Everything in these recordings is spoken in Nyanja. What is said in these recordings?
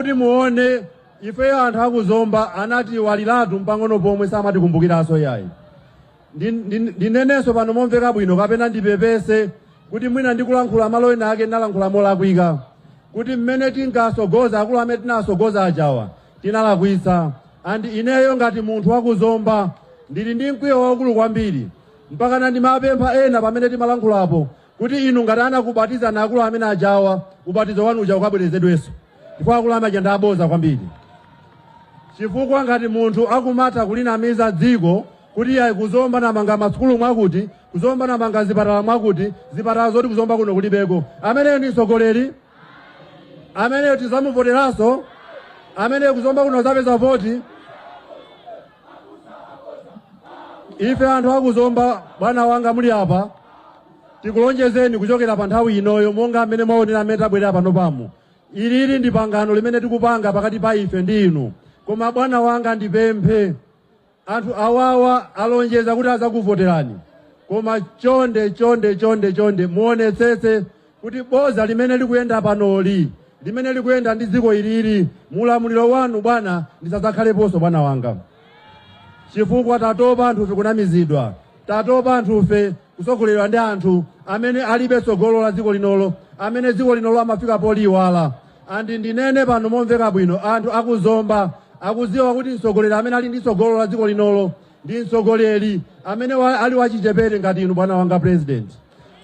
Kuti muone ifeyo anthu aku Zomba anatiiwaliratu mpang'ono pomwe, samatikumbukiranso yayi. Ndinenenso pano momveka bwino kapena ndipepese kuti mwina ndikulankhula malo ena ake ndinalankhula molakwika, kuti mmene tinkasogoza akulu amene tinasogoza ajawa tinalakwitsa. And ineyo ngati munthu waku Zomba ndili ndi mkwiyo waukulu kwambiri, mpakana ndimapempha ena pamene timalankhulapo kuti inu ngati anakubatizani akulu amene ajawa, ubatizo wanu uja ukabwerezedwenso, chifukwa akulu amene aja ndi aboza kwambiri. Chifukwa ngati munthu akumatha kulinamiza dziko kuti iyayi ku Zomba namanga masukulu mwakuti, ku Zomba namanga zipatala mwakuti, zipatala zoti ku Zomba kuno kulibeko, ameneyo ndi mtsogoleri? Ameneyo tizamuvoteranso? Ameneyo ku Zomba kuno azapeza voti? Ife anthu aku Zomba, bwana wanga muli apa, tikulonjezeni kuchokera pa nthawi inoyo, monga mmene mwaonera mmene tabwerera pano pamu, ilili ndi pangano limene tikupanga pakati pa ife ndi inu. Koma bwana wanga ndipemphe, anthu awawa alonjeza kuti azakuvoterani, koma chonde chonde chonde chonde muonetsetse kuti boza limene likuyenda panoli, limene likuyenda ndi dziko ilili, mulamuliro wanu bwana lisadzakhaleponso bwana wanga, chifukwa tatopa anthufe kunamizidwa, tatopa anthufe kutsogoleredwa ndi anthu amene alibe tsogolo la dziko linolo, amene dziko linolo amafika poliiwala. And ndinene pano momveka bwino, anthu aku Zomba akudziwa kuti mtsogoleri amene ali ndi tsogolo la dziko linolo ndi mtsogoleri amene ali wachichepere ngati inu bwana wanga president.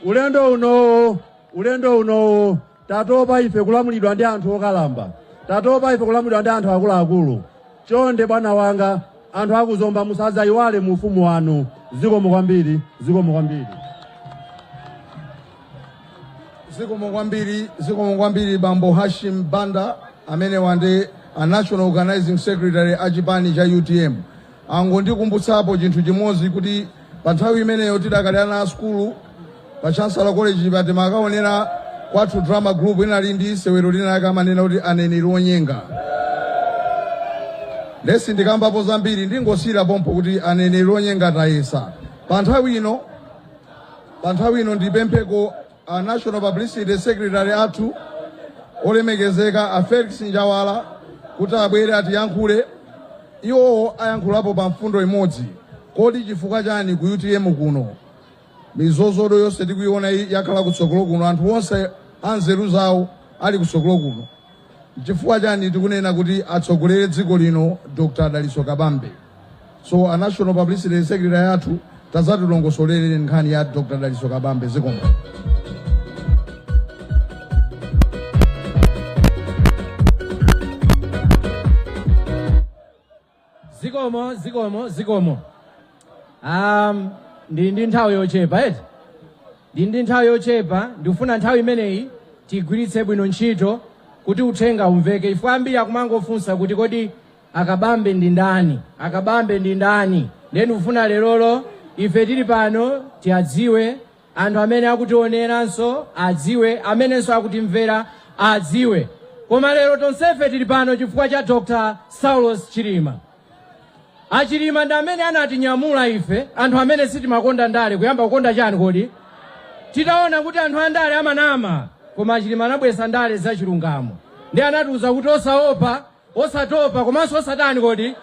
Ulendo unowo tatopa ife kulamulidwa ndi anthu okalamba, tatopa ife kulamulidwa ndi anthu akuluakulu. Chonde bwana wanga, anthu aku Zomba musadzayiwale mu ufumu wanu. Zikomo kwambiri, zikomo kwambiri. Zikomo kwambiri, zikomo kwambiri bambo Hashim Banda, amene wandi a National Organizing Secretary a chipani cha UTM. Angondikumbutsapo chinthu chimodzi, kuti pa nthawi imeneyo tidakali ana a sukulu pa Chancellor College pa timakaonera Kwathu Drama Group inali ndi sewero lina lake amanena kuti aneneri onyenga. Nde sindikambapo zambiri, ndingosiyira pompo kuti aneneri onyenga tayesa. Pa nthawi ino ndipempheko a National Publicity Secretary athu olemekezeka a Felix Njawala kuti abwere atiyankhule. Iwowo ayankhulapo pa mfundo imodzi: kodi chifukwa chani ku UTM kuno mizozodo yonse tikuiona yakhala kutsogolo kuno, anthu onse anzeru zawo ali kutsogolo kuno? Chifukwa chani tikunena kuti atsogolere dziko lino Dr. Dalitso Kabambe? So a National Publicity Secretary athu, tazatilongosolere nkhani ya Dr. Dalitso Kabambe. Zikomo. Zikomo, zikomo, zikomo. Ndi nthawi yochepa eti, ndi nthawi yochepa. Ndikufuna nthawi imeneyi tigwiritse bwino ntchito kuti uthenga umveke, chifukwa ambiri akumangofunsa kuti kodi akabambe ndi ndani, akabambe ndi ndani? Ndiye ndikufuna lerolo ife tili pano tiadziwe anthu amene akutioneranso, adziwe amenenso akutimvera adziwe. Koma lero tonsefe tili pano chifukwa cha Dr. Saulos Chilima. Achilima ndi amene anatinyamula ife anthu amene sitimakonda ndale kuyamba kukonda chani kodi, titaona kuti anthu andale amanama. Koma achilima anabwesa ndale zachilungamo, ndi anatiuza kuti osaopa, osatopa, komanso osatani kodi.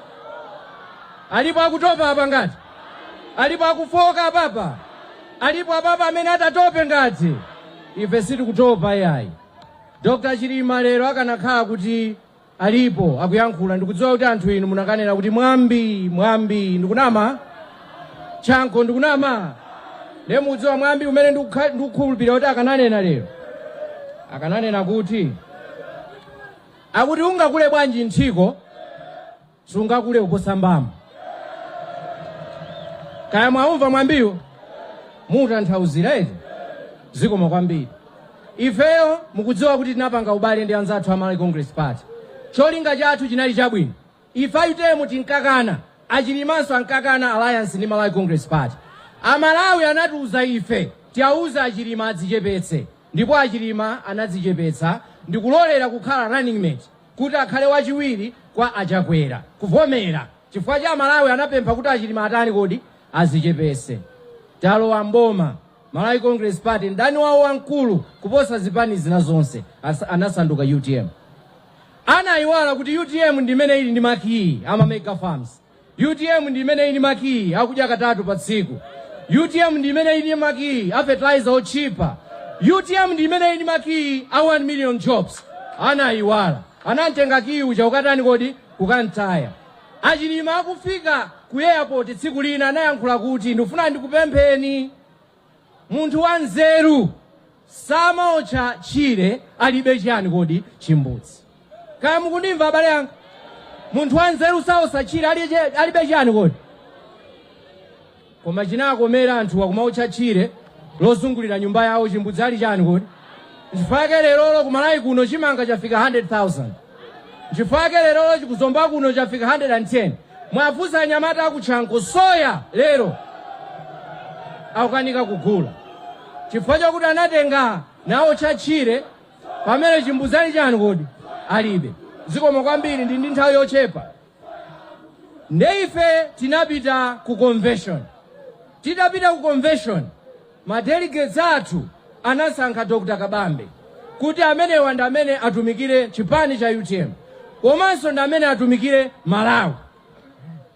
Alipo akutopa apa ngati? Alipo akufoka apapa? Alipo apapa amene atatope ngati? Ife sitikutopa yayi. Dr. Chilima lero akanakhala kuti alipo akuyankhula, ndikudziwa kuti anthu inu munakanena kuti mwambi, mwambi. Ndikunama chanko? Ndikunama? Ndiye mukudziwa mwambi umene ndikukhulupirira kuti akananena lero? Akananena kuti, akuti ungakule bwanji nthiko, sungakule kuposa mbama. Kaya mwaumva mwambiwo, mutanthauzira eti? Zikomo kwambiri. Ifeyo mukudziwa kuti tinapanga ubale ndi anzathu a Malawi Congress Party. Cholinga chathu chinali chabwino. Ife a UTM tinkakana, achilimanso ankakana alliance ndi Malawi Congress Party. Amalawi anatiuza ife tiauze achilima adzichepetse, ndipo achilima anadzichepetsa ndikulolera kukhala running mate, kuti akhale wachiwiri kwa achakwera, kuvomera chifukwa cha Amalawi anapempha kuti achilima atani kodi, azichepese. Talowa mboma, Malawi Congress Party, mdani wawo wamkulu kuposa zipani zina zonse, anasanduka UTM. Anayiwala kuti UTM ndi imene ili ndi makiyi ama mega farms, UTM ndi imene ili makiyi akudya katatu pa tsiku, UTM ndi imene ili makiyi a fertilizer otchipa, UTM ndi imene ili makiyi a 1 million jobs. Anayiwala, anamtenga kiyi uja ukatani kodi? Kukantaya. Achilima akufika ku airport tsiku lina anayankhula kuti, "Ndikufuna ndikupempheni, munthu wanzeru samaotcha tchire alibe chiyani kodi? Chimbudzi." Kaya mukundimva, abale anga? Munthu wanzeru saotcha tchire alibe chiyani kodi? Koma chinakomera anthu akumaotcha tchire lozungulira nyumba yawo, chimbudzi ali chani kodi? Nchifukwa lerolo kumalawi kuno chimanga chafika 100,000. Nchifukwa lerolo chikuzomba kuno chafika 110. Mwafunsa anyamata akutchanko, soya lero akukanika kugula chifukwa chakuti anatenga nawo tchire pamene chimbudzi ali chani kodi? Alibe. Zikomo kwambiri, ndi nthawi yochepa. Nde ife tinapita ku convention. Titapita ku convention, ma delegates athu anasankha Dr Kabambe kuti amenewa ndi amene atumikire chipani cha UTM komanso ndi amene atumikire Malawi.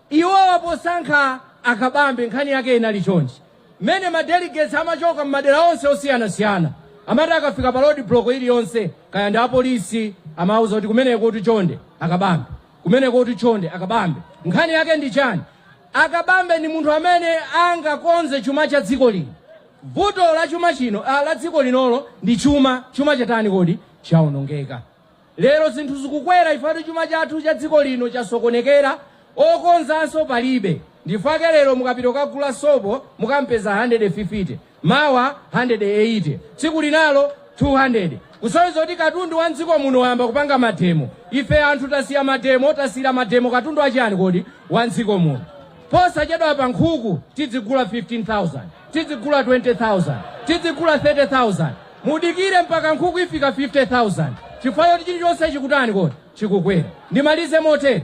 Iwowa posankha Akabambe, nkhani yake inali chonchi: mmene ma delegates amachoka m'madera onse osiyanasiyana, amati akafika pa road block iliyonse, kaya ndi apolisi, amauza kuti kumeneko kuti chonde Akabambe, kumeneko kuti chonde Akabambe. Nkhani yake ndi chani? Akabambe ndi munthu amene angakonze chuma cha dziko lino. Vuto la chuma chino, la dziko linolo ndi chuma. Chuma chatani kodi? Chawonongeka. Lero zinthu zikukwera ifatu chuma chathu cha dziko lino chasokonekera, okonzanso palibe. Ndifake lero mukapita kukagula sopo mukampeza 150, mawa 180, tsiku linalo 200, kusonyeza kuti katundu wa mdziko muno wayamba kupanga ma demo. Ife anthu tasiya ma demo, tasiyira ma demo katundu achani kodi? Wa mdziko muno. Posachedwa pa nkhuku tidzigula 15,000, tidzigula 20,000, tidzigula 30,000. Mudikire mpaka nkhuku ifika 50,000, chifukwa choti chilichonse chikutani kodi? Chikukwera. Ndimalize motere: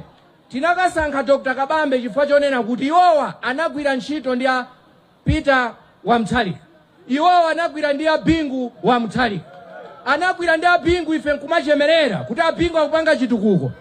tinakasankha Dr Kabambe chifukwa chonena kuti iwowa anagwira ntchito ndi a Peter wa Mutharika, iwowa anagwira ndi a Bingu wa Mutharika, anagwira ndi a Bingu. Ife nkumachemerera kuti a Bingu akupanga chitukuko.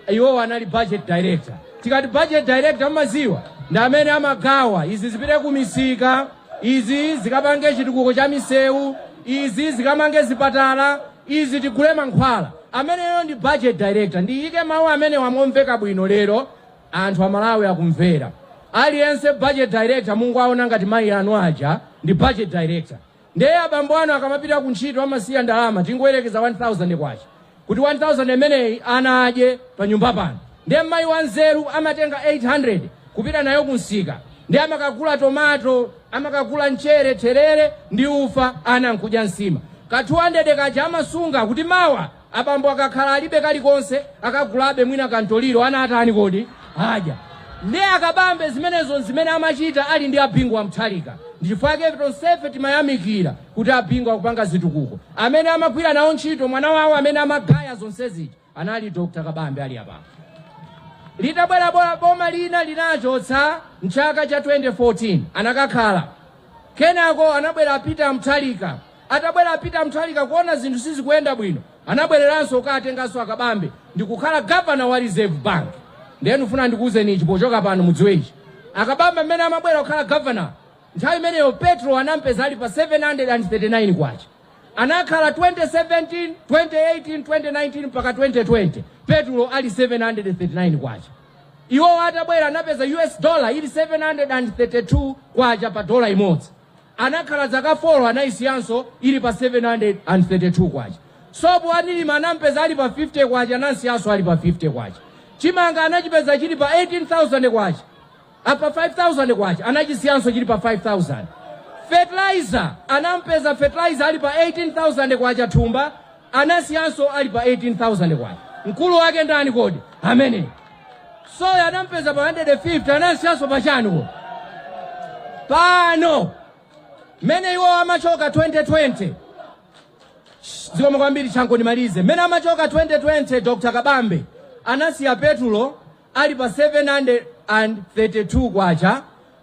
Iwowa anali budget director. Tikati budget director, mumaziwa, ndi amene amagawa izi zipite ku misika, izi zikapange chitukuko cha misewu, izi zikamange zipatala, izi tigule mankhwala. Ameneyo ndi budget director. Ndiyike mawu amene wamomveka bwino lero, anthu Amalawi akumvera. Aliyense budget director mungu aona ngati mayi anu aja ndi budget director. Ndiye abambo anu akamapita ku ntchito amasiya ndalama, tingoyerekeza 1000 kwacha, kuti 1000 imeneyi ana adye pa nyumba pano. Ndiye mayi wanzeru amatenga 800 kupita nayo kunsika, ndi amakagula tomato, amakagula mchere, therere ndi ufa, ana nkudya nsima. Ka 200 kaja amasunga kuti mawa abambo akakhala alibe kalikonse akagulabe mwina kantoliro, ana atani kodi? Adya. Ndi Akabambe zimenezo zimene amachita ali ndi Abingu wa Mutharika. Ndichifukwa tonsefe timayamikira kuti Abingu akupanga zitukuko. Amene amagwira nawo ntchito, mwana wawo amene amagaya zonse zija anali Dr Kabambe ali apapo. Litabwera boma lina linachotsa mchaka cha 2014, anakakhala. Kenako anabwera Peter Mutharika. Atabwera Peter Mutharika, kuona zinthu sizikuyenda bwino, anabwereranso kukatenganso Akabambe ndikukhala gavana wa Reserve Bank. Ndiye ndifuna ndikuwuzeni ichi pochoka pano, mudziwe ichi: Akabambe amene amabwera kukhala gavana, nthawi imeneyo petrol anampeza ali pa 739 kwacha. Anakhala 2017, 2018, 2019 mpaka 2020, petrol ali 739 kwacha. Iwo atabwera anapeza US dollar ili 732 kwacha pa dola imodzi. Anakhala zaka 4, anayisiyanso ili pa 732 kwacha. Sopo anilima anampeza ali pa 50 kwacha, anasiyanso ali pa 50 kwacha. Chimanga anachipeza chili pa 18,000 kwacha, apa 5000 kwacha, anachisiyanso chili pa 5000. Fertilizer anampeza fertilizer ali pa 18,000 kwacha thumba, anasiyanso ali pa 18,000 kwacha. Mkulu wake ndani kodi? Amene soya anampeza pa 150, anasiyanso pa chani kodi? Pano mmene iwo amachoka 2020, zikomo kwambiri, chanko ndimalize. Mmene amachoka 2020, Dr Kabambe anasiya petulo ali pa 732 kwacha.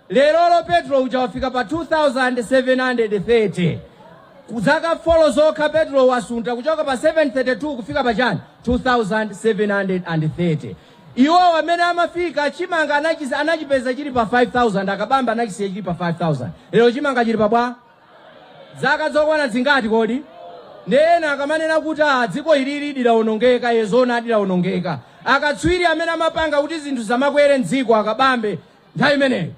Lerolo petulo uja wafika pa 2730. Zaka 4 zokha petrol wasuntha kuchoka pa 732 kufika pa chani? 2730. Iwo amene amafika, chimanga anachipeza chili pa 5000. Akabambe anachisiya chili pa 5000. Lero chimanga chili pa bwa? Zaka zokwana zingati kodi? Ndena akamanena kuti ah, dziko ilili lidawonongeka, yezona lidawonongeka. Akatswiri amene amapanga kuti zinthu zamakwere mdziko, Akabambe nthawi imeneyo,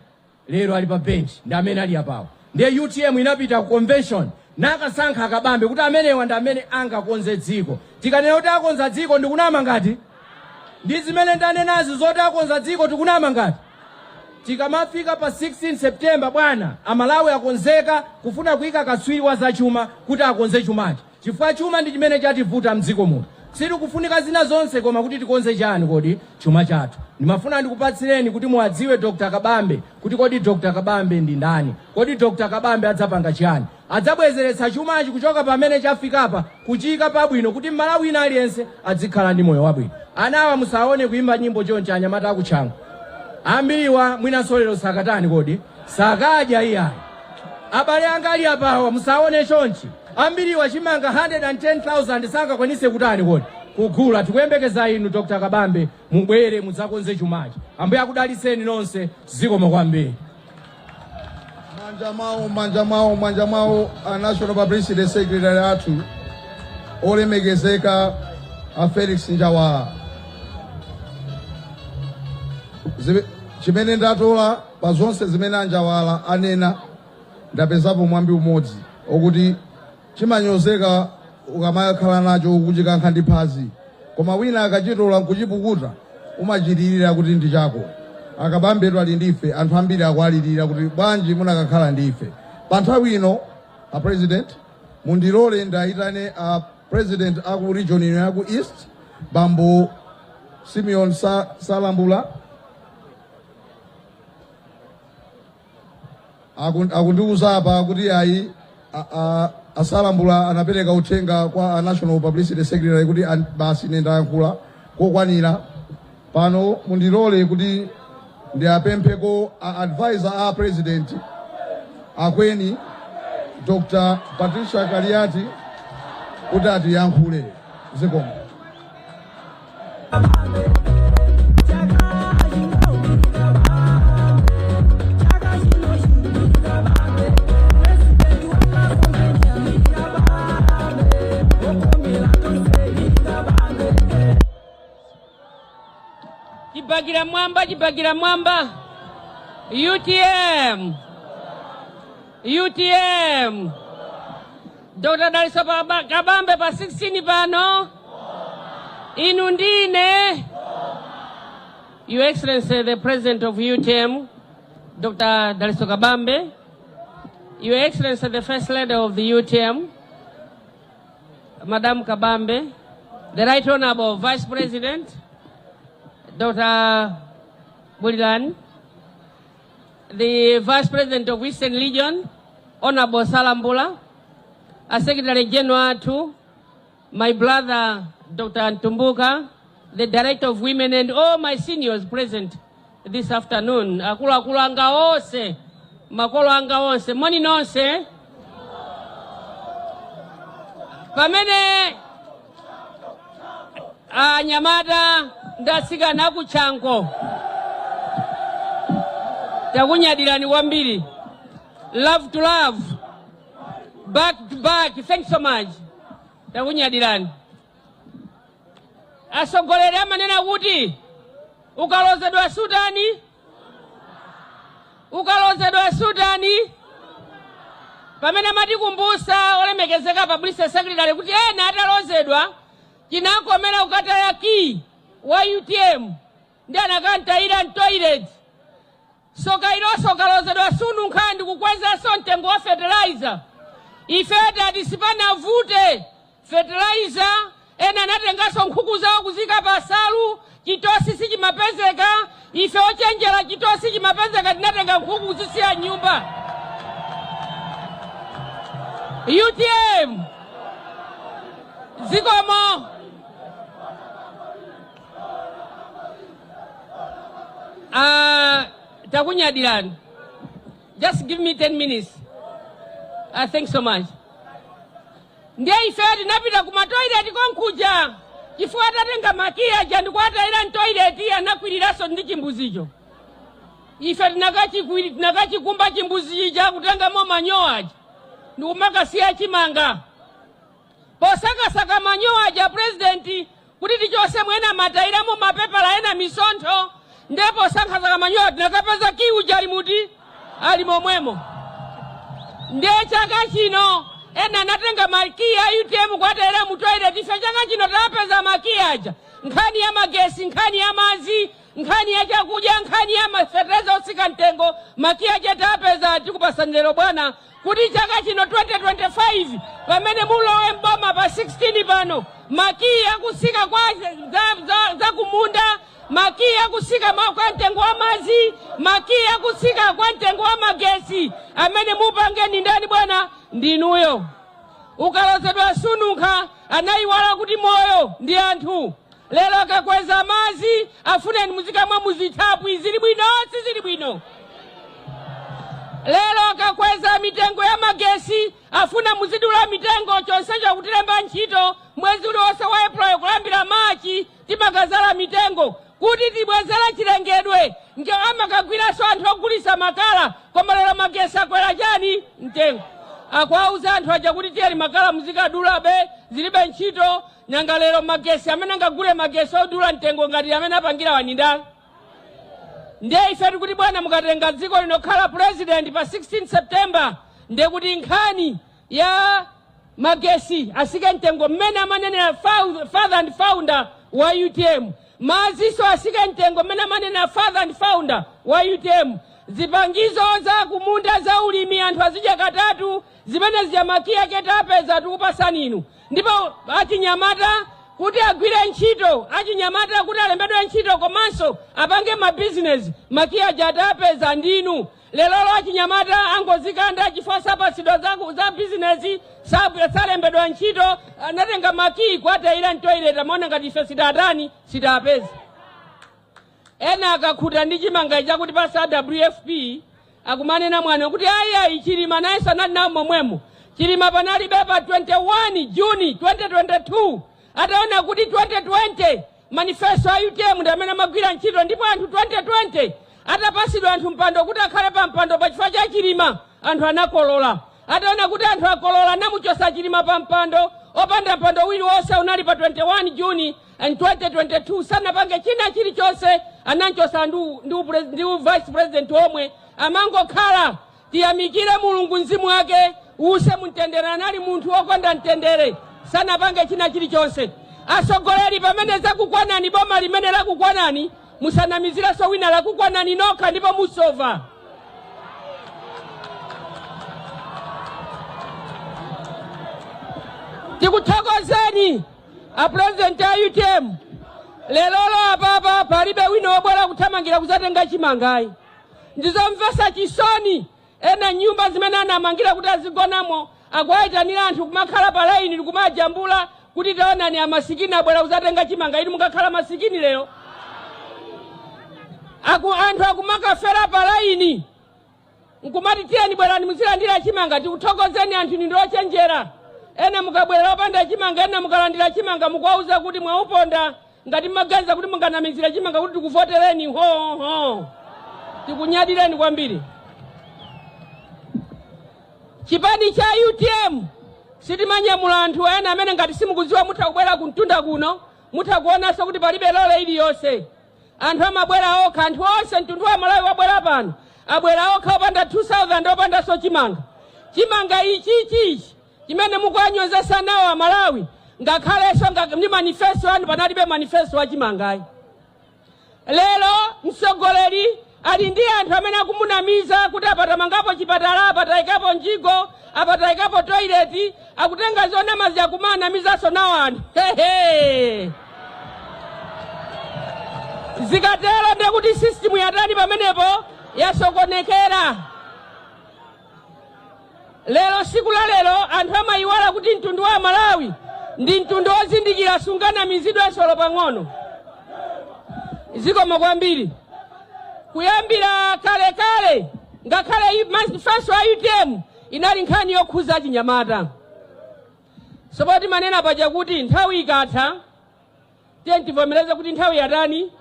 lero ali pa bench, ndi amene ali apawo. Ndiye UTM inapita ku convention nakasankha Akabambe kuti amenewa ndi amene angakonze dziko. Tikanena kuti akonza dziko, ndikunama ngati? Ndi zimene ndanenazi zoti akonza dziko, tikunama ngati? Tikamafika pa 16 September, bwana, Amalawi akonzeka kufuna kuyika katswiri wa zachuma kuti akonze chumachi, chifukwa chuma ndi chimene chativuta mdziko muno. Sitikufunika zina zonse, koma kuti tikonze chani kodi? Chuma chathu. Ndimafuna ndikupatsireni kuti muwadziwe Dr Kabambe, kuti kodi Dr Kabambe ndi ndani? Kodi Dr Kabambe adzapanga chani? Adzabwezeretsa chumachi kuchoka pamene chafikapa kuchika pabwino, kuti Mmalawi wina aliyense adzikhala ndi moyo wabwino. Anawa musaone kuimba nyimbo chonchi, anyamata akutchango ambiriwa mwinanso lero sakatani kodi? Sakadya iyayi. Abale anga ali apawa, musaone chonchi, ambiriwa chimanga 110,000 sangakwanise kutani kodi? Kugula. Tikuyembekeza inu, Dr Kabambe, mubwere mudzakonze chumachi. Ambuye akudalitseni nonse. Zikomo kwambiri. Manja mwawo, manja mwawo, manja mwawo, a National Publicity Secretary athu olemekezeka a Felix Njawala. Chimene ndatola pa zonse zimene Anjawala anena, ndapezapo mwambi umodzi okuti chimanyozeka ukamakhala nacho kuchikankha ndi phazi, koma wina akachitola nkuchipukuta, umachitirira kuti ndi chako. Akabambetu ali ndife. Anthu ambiri akualirira kuti bwanji munakakhala ndife pa nthawi ino. A President, mundilole ndayitane a President aku region ino yaku East, Bambo Simeon Salambula. Akundiuza apa kuti ayi, Asalambula anapereka uthenga kwa a National Publicity Secretary kuti basi, ine ndayankhula kokwanira pano. Mundilole kuti ndiapempheko a advisor a President akweni, Dr Patricia Kaliati, kuti atiyankhule. Zikomo. Chibakira mwamba, chibakira mwamba! UTM, UTM! Dr Dalitso Kabambe pa 16 pano, inu ndine. Your Excellency the President of UTM, Dr Dalitso Kabambe, Your Excellency the First Lady of the UTM, Madam Kabambe, the Right Honorable Vice President, Dr. Bulilan, the Vice President of Eastern Region, Honorable Salambula, a Secretary General athu, my brother Dr. Ntumbuka, the Director of Women, and all my seniors present this afternoon. Akuluakulu anga onse, makolo anga onse, moni nonse. Pamene anyamata ndi atsikana akutchanko, takunyadirani kwambiri. Love to love, back to back. Thanks so much, takunyadirani. Atsogoleri amanena kuti ukalozedwa sutani, ukalozedwa sutani. Pamene amatikumbusa olemekezeka Publicity Secretary kuti ena atalozedwa chinakomera kukataya key wa UTM ndi anakantayira m'toilet. Soka ilonso, ukalozedwa sununkha. Ndi kukwezanso mtengo wa fertilizer. Ife tati sipanavute fertilizer. Ena anatenganso nkhuku zawo kuzika pasalu, chitosi sichimapezeka. Ife ochenjera, chitosi chimapezeka, tinatenga nkhuku kuzisiya nyumba. UTM, zikomo. Takunyadirani. Just give me 10 minutes. Thanks so much. Ndiye ife tinapita ku matoileti konkuja, chifukwa atatenga makiyi aja ndikuatayira mtoileti, anakwiriranso ndi chimbuzicho. Ife tinakachikumba chimbuzi chija, kutengamo manyowa aja ndikumakasiya chimanga. Posakasaka manyowa aja, purezidenti, kuti tichose mwena matayiramo mapepala ena misontho, ndipo posakasaka manyowa tinakapeza kiyi uja ali muti, ali momwemo. Ndiye chaka chino ena anatenga makiyi a UTM kuatayira mu toilet. Ife chaka chino tapeza makiyi aja. Nkhani ya magesi, nkhani ya madzi, nkhani ya chakudya, nkhani ya mafetereza otsika mtengo, makiyi aja tapeza. Tikupasani lero, bwana, kuti chaka chino 2025, pamene mulowe mboma pa 16 pano, makiyi akusika kwa za kumunda, makiyi akusika kwa mtengo wa madzi, makiyi akusika kwa mtengo wa magesi, amene mupange ni ndani, bwana? Ndinuyo. Ukalozedwa sununkha. Anayiwala kuti moyo ndi anthu. Lero akakweza madzi, afuneni muzikamwa muzithaphwi. Zili bwino? Sizili bwino. Lero akakweza mitengo ya magesi, afuna muzidula mitengo. Chonsecho kutilemba ntchito mwezi uliwonse wa April kulambira Machi timakazala mitengo kuti tibwezere chilengedwe, nge amakagwiranso anthu ogulisa makala. Koma lero magesi akwera chani? Mtengo. Akuauza anthu aja kuti tiyeni makala muzikadulabe, zilibe ntchito. Nyanga lero magesi, amene angagule magesi odula mtengo ngati amene apangira wanindani? Ndiye ife tikuti, bwana, mukatenga dziko lino khala president pa 16 September, ndiye kuti nkhani ya magesi asike mtengo mmene amanenera father and founder wa UTM, maziso asike mtengo mmene amanenera father and founder wa UTM, zipangizo za kumunda za ulimi anthu azidya katatu, zimene zija makiyi ake tapeza, tikupasani inu. Ndipo achinyamata kuti agwire ntchito, achinyamata kuti alembedwe ntchito komanso apange mabizinesi, makiyi aja atapeza ndinu. Lelolo achinyamata angozikanda chifukwa sapasidwa za bizinesi, salembedwa ntchito. Anatenga makiyi kuatayira mtoilet, amaona ngati ife sitatani, sitapeza. Ena akakhuta ndi chimanga chakuti pasa WFP, akumanena mwana kuti ayi, Chilima nayenso anali nawo momwemo. Chilima panalibe pa 21 Juni 2022, ataona kuti 2020 manifesto a UTM ndi amene amagwira ntchito, ndipo anthu 2020 atapasidwa anthu mpando kuti akhale pa mpando pachifukwa cha Chilima, anthu anakolola. Ataona kuti anthu akolola, namuchosa Chilima pa mpando opanda mpando wonse unali pa 21 Juni and 2022. Sanapange china chilichonse, ananchosa ndi vice president omwe amangokhala. Tiyamikire Mulungu, mzimu wake use mumtendere. Anali munthu wokonda mtendere, sanapange china chilichonse. Asogoleri, pamene zakukwanani, boma limene lakukwanani, musanamizirenso wina. Lakukwanani nokha ndipo musova. Tikuthokozeni apurezidenti a UTM. Lelolo apapa palibe wina wobwera kuthamangira kuzatenga chimangayi. Ndizomvetsa chisoni, ena nyumba zimene anamangira kuti azigonamo, akuwayitanira anthu kumakhala pa laini ndikumajambula kuti taonani, amasikini abwera kuzatenga chimanga. Inu mukakhala masikini lero, anthu akumakafera pa laini nkumati tiyeni, bwerani muzilandira chimanga. Tikuthokozeni anthu, inu ndi ochenjera. Ena mukabwerera opanda chimanga, ena mukalandira chimanga, mukuwauza kuti mwauponda. Ngati mmaganiza kuti munganamizira chimanga kuti tikuvotereni, hoho, tikunyadireni kwambiri. Chipani cha UTM sitimanyamula anthu ena amene ngati simukudziwa, mutha kubwera kumtunda kuno, mutha kuonanso kuti palibe lole iliyonse. Anthu amabwera okha. Anthu onse mtundu wa Malawi wabwera pano, abwera okha opanda 2000, opandanso chimanga. Chimanga ichichichi chimene mukuwanyozesa nawo Amalawi, ngakhalenso ndi manifesto anu panalibe manifesto wa chimangayi. Lero mtsogoleri ali ndi anthu amene akumunamiza kuti apatamangapo chipatala, apatayikapo njigo, apatayikapo toilet. Akutenga zonamazi akumanamizanso nawo anthu. Hehe, zikatero ndekuti system yatani pamenepo? Yasokonekera. Lero, siku la lero, anthu amayiwala kuti mtundu wa Malawi ndi mtundu wozindikira, sunganamizidwenso pang'ono. Zikomo kwambiri. Kuyambira kalekale, ngakhale manifesto a UTM inali nkhani yokhuza achinyamata. Sopoti manena paja kuti nthawi ikatha, tiye tivomereze kuti nthawi yatani.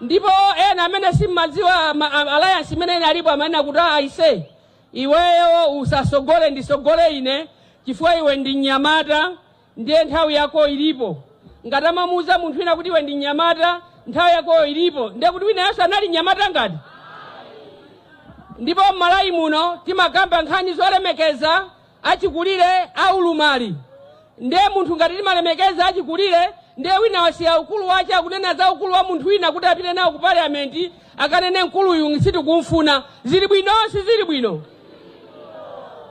Ndipo ena amene simmadziwa alliance imene inalipo amanena kuti aise, iweyo usasogole, ndisogole ine, chifukwa iwe ndi mnyamata, ndiye nthawi yako ilipo. Ngati amamuuza munthu wina kuti iwe ndi mnyamata, nthawi yako ilipo, ndiye kuti wina yenso anali mnyamata ngati. Ndipo m'Malawi muno timakamba nkhani zolemekeza achikulire, aulumali. Ndiye munthu ngati timalemekeza achikulire, ndiye wina wasiya ukulu wache akunena za ukulu wa munthu wina kuti apite nawo ku parliament akanene mkuluyu sitikumfuna. Zili bwino? Sizili bwino.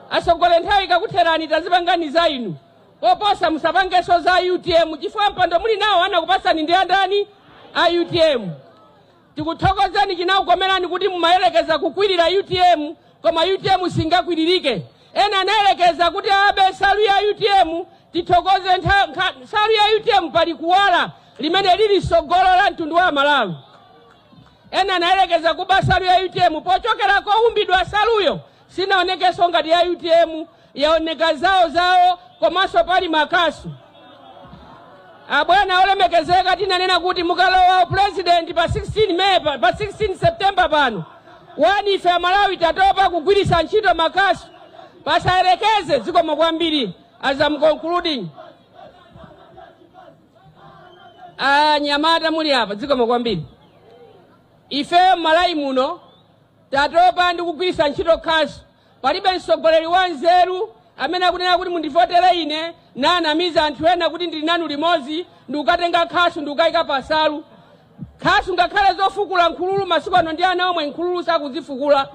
Asogole, nthawi ikakutherani tazipangani za inu, koposa musapangenso za UTM, chifukwa mpando muli nawo anakupasani ndi andani? A UTM. Tikuthokozeni, chinakukomerani kuti mumayelekeza kukwirira UTM, koma UTM singakwiririke. Ena anayelekeza kuti abe nsalu ya UTM. Tithokoze, nsalu ya UTM pali kuwala limene lili sogolo la mtundu wa Malawi. Ena anayelekeza kuba nsalu ya UTM, pochokera koumbidwa nsaluyo sinaonekenso ngati ya UTM, yaoneka zawo zawo, komanso pali makasu. Abwana olemekezeka, tinanena kuti mukalowa president pa 16 May, pa 16 September pano, wani ife Amalawi tatopa kugwiritsa ntchito makasu, pasayerekeze. Zikomo kwambiri. As I'm concluding, anyamata muli apa, zikomo kwambiri. Ife m'Malawi muno tatopa ndi kugwiritsa ntchito khasu. Palibe mtsogoleri wa nzeru amene akunena kuti mundivotere ine, nanamiza anthu ena kuti ndili nanu limodzi, ndikukatenga khasu ndikukayika pasalu. Khasu ngakhale zofukula nkhululu masiku ano ndi ana omwe nkhululu sakuzifukula.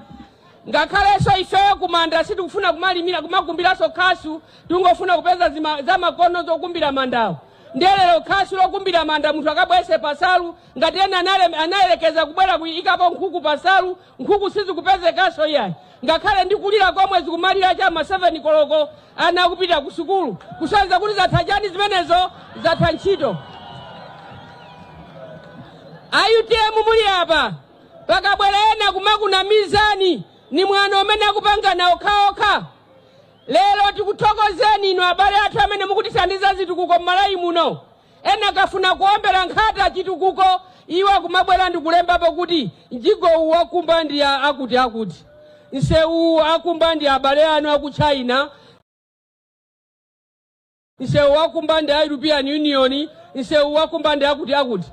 Ngakhalenso ifeyo kumanda sitikufuna kumalimira kumakumbiranso khasu, tingofuna kupeza zamakono zokumbira mandawo. Ndiye lero khasu lokumbira manda munthu akabwese pasalu. Ngati ena anayelekeza kubwera kuyikapo nkhuku pasalu, nkhuku sizikupezekanso iyayi. Ngakhale ndikulira komwe zikumalira chama 7 koloko ana akupita ku sukulu, kusonyeza kuti zatha chani? Zimenezo zatha ntchito. A UTM muli apa, pakabwera ena kumakunamizani, ni mwano umene akupangana okhaokha. Lero tikuthokozeni inu abale athu amene mukutithandiza zitukuko m'Malawi muno. Ena akafuna kuombera nkhata chitukuko, iwo akumabwera ndikulembapo kuti mjigo uwu wakumba ndi akuti akuti, msewu akumba ndi abale anu aku China, msewu wakumba ndi a European Union, msewu wakumba ndi akuti akuti.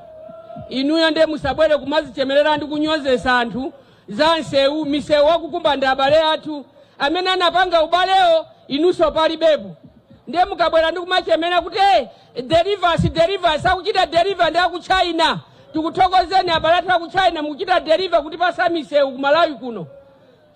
Inuyo ndiye musabwere kumazichemerera ndi kunyozesa anthu za msewu. Misewu wakukumba ndi abale athu amene anapanga ubalewo, inunso palibepo. Ndiye mukabwera ndi kumachemera kuti hey, delivers delivers, akuchita deliver ndi aku China. Tikuthokozeni abale athu aku China, mukuchita deliver kuti pasa misewu ku Malawi kuno.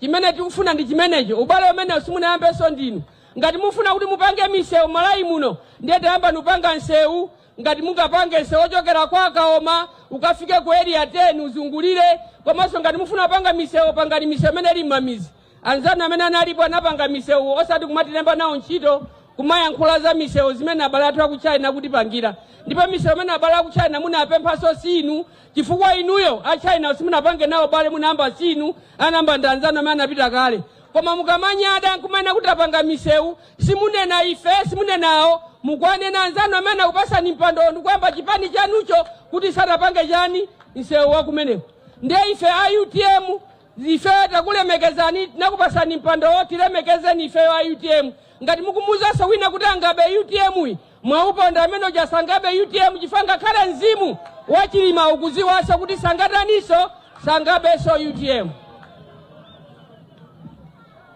Chimene tikufuna ndi chimenecho. Ubale umene simunayambenso ndinu. Ngati mufuna kuti mupange misewu Malawi muno, ndiye tayamba nupanga msewu. Ngati mungapange msewu ochokera kwa Kaoma ukafike ku Area 10 uzungulire, komanso ngati mufuna kupanga misewu, pangani misewu imene ili m'mamizi. Anzanu amene analipo anapanga misewu, osati kumatilemba nawo ntchito kumayankhula za misewu zimene abale athu aku China akutipangira. Ndipo misewu imene abale aku China munapemphaso sinu, chifukwa inuyo a China simunapange nawo bale, munayamba sinu, anayamba ndi anzanu amene anapita kale. Koma mukamanyada nkumana kuti apanga misewu, simunena ife, simunenawo, mukwanena anzanu amene akupasani mpando ndikuyamba chipani chanucho kuti sanapange chani msewu wakumeneko. Ndiye ife a UTM, ife takulemekezani, tinakupasani mpandowo, tilemekezeni ifeyo a UTM. Ngati mukumuzanso wina kuti angabe UTM yi, mwauponda amene uja, sangabe UTM, chifukwa ngakhale mzimu wachilima ukuziwanso kuti sangataniso, sangabenso UTM.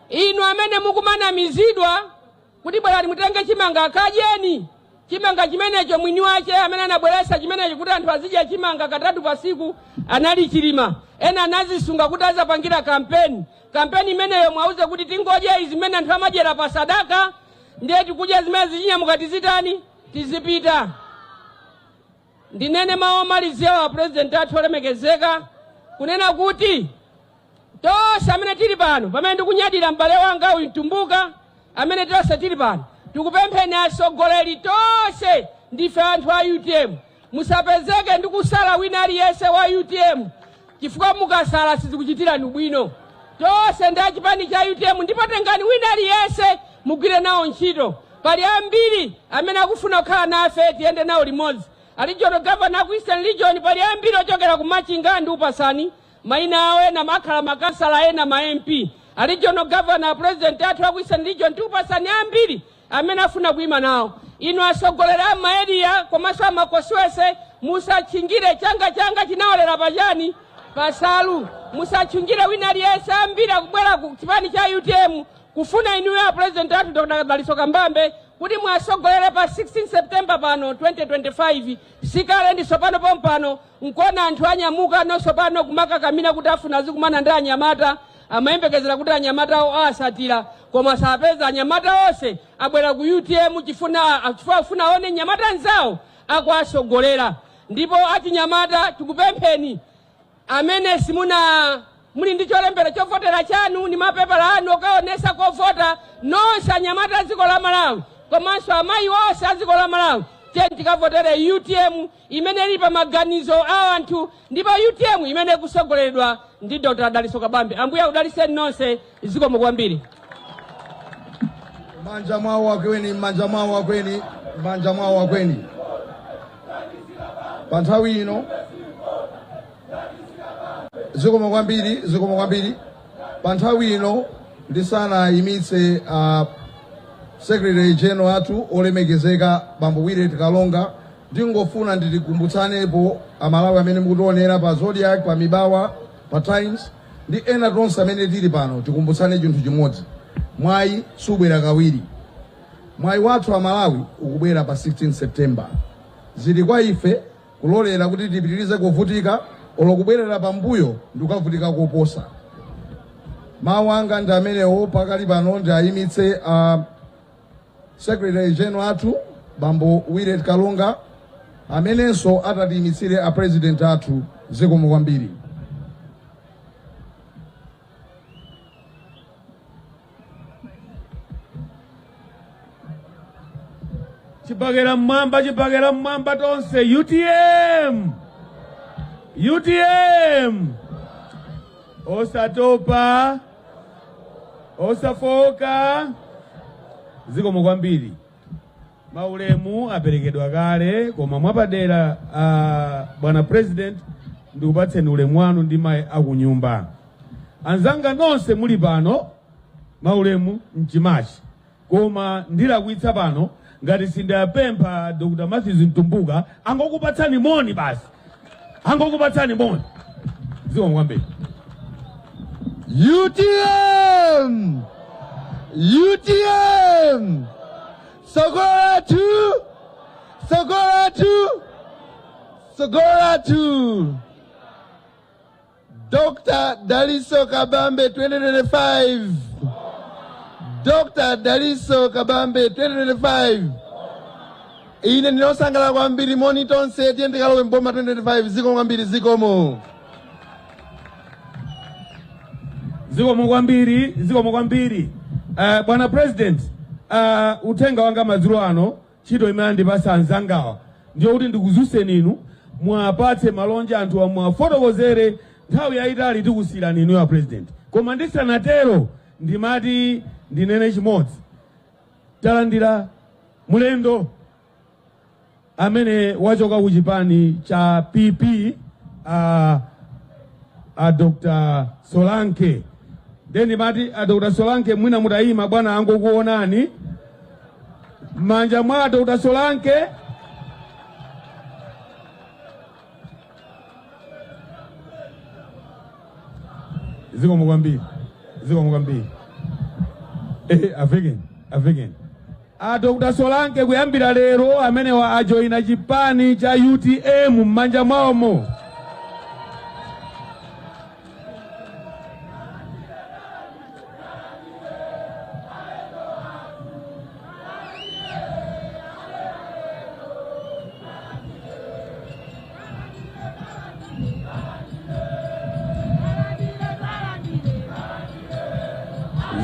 Inu amene mukumanamizidwa kuti bwerani mutenge chimanga kadyeni chimanga chimenecho, mwini wache amene anabweretsa chimenecho kuti anthu azidya chimanga katatu pasiku anali Chilima. Ena anazisunga kuti azapangira kampeni. Kampeni imeneyo mwauze kuti tingodya izi zimene anthu amadyera pa sadaka, ndiye tikudya zimene zichinyamuka, tizitani, tizipita. Ndinene mawu omalizira wa purezidenti athu olemekezeka, kunena kuti tonse amene tili pano, pamene ndikunyadira m'bale wanga uyu Mtumbuka, amene tonse tili pano tikupempheni atsogoleri tonse ndife anthu a UTM, musapezeke ndi kusala wina aliyense wa UTM, chifukwa mukasala sizikuchitirani bwino. Tonse ndi achipani cha UTM, ndipo tengani wina aliyense mugwire nawo ntchito. Pali ambiri amene akufuna kukhala nafe, tiyende nawo limodzi. A regional governor aku Eastern Region, pali ambiri ochokera ku Machinga, ndi upasani mayina awo, ena makhala makasala, ena ma MP. A regional governor, president athu aku Eastern Region, tiupasani ambiri amene afuna kuyima nawo. Inu atsogoleri a ma area komanso amakoswese, musatchingire changa changa chinawolera pachani pasalu, musatchingire wina aliyense. Ambiri akubwera ku chipani cha UTM kufuna inuyo a president athu Dr. Dalitso Kabambe kuti mwasogolere pa 16 September pano 2025. Sikale, ndi sopano pompano. Nkuona anthu anyamuka nonsopano kumakakamira kuti afuna azikumana ndi anyamata. Amayembekezera kuti anyamatawo asatira, koma sapeza. Anyamata onse abwera ku UTM chifukwa afuna aone nyamata nzawo akuasogolera. Ndipo achinyamata, tikupempheni amene simuna muli ndi cholembera chovotera chanu ndi mapepala anu okaonesa kovota, nonse anyamata a dziko la Malawi komanso amayi onse a dziko la Malawi, tiye tikavotere UTM imene ili pa maganizo a anthu, ndipo UTM imene ikusogoleredwa ndi Dr. Dalitso Kabambe. Ambuye akudalitseni nonse. Zikomo kwambiri. Manja mwawo akweni, manja mwawo akweni, manja mwawo akweni. Pa nthawi ino, zikomo kwambiri, zikomo kwambiri. Pa nthawi ino, ndisanayimitse secretary general athu olemekezeka bambo Willet Kalonga, ndingofuna nditikumbutsanepo Amalawi amene mukutionera pa Zodiak, pa Mibawa, pa Times ndi ena tonse amene tili pano, tikumbutsane chinthu chimodzi: mwayi subwera kawiri. Mwayi wathu Amalawi ukubwera pa 16 September. Zili kwa ife kulolera kuti tipitirize kuvutika olo kubwerera pambuyo ndi kukavutika koposa. Mawu anga ndi amenewo. Pakali pano ndi ayimitse secretary general athu bambo Willet Kalonga amenenso atatiyimitsire a president athu. Zikomo kwambiri. Chibakera mmwamba, chibakera mmwamba tonse! UTM, UTM! Osatopa, osafoka. Zikomo kwambiri. Maulemu aperekedwa kale, koma mwapadera, bwana president, ndikupatseni ulemu wanu ndi mayi akunyumba. Anzanga nonse muli pano, maulemu mchimachi, koma ndilakwitsa pano ngati sindapempha Dr. Matthews Mtumbuka angokupatsani moni basi, angokupatsani moni. Zikomo kwambiri. UTM! UTM! Tsogolo lathu! Tsogolo lathu! Tsogolo lathu! Dr. Dalitso Kabambe 2025! Dr. Dalitso Kabambe 2025! Ine ndinosangalala kwambiri. Moni tonse, tiye tikalowe mboma 2025. Zikomo kwambiri, zikomo. Zikomo kwambiri, zikomo kwambiri. Bwana president, uthenga wanga madzulo ano, ntchito imene andipasa anzangawa ndiyo kuti ndikuzuseni inu, mwapatse malonje anthu, mwafotokozere. Nthawi yayitali tikusiyirani inu ya president, koma ndisanatero ndimati ndinene chimodzi. Talandira mulendo amene wachoka ku chipani cha PP, a Dr. Solanke. Then ndimati a Dr. Solanke, mwina mutayima bwana, angokuonani. M'manja mwa Dr. Solanke. Zikomo kwambiri, zikomo kwambiri. Avekeni, avekeni a Dr. Solanke. Kuyambira lero amenewa ajoyina chipani cha UTM. M'manja mwawomo.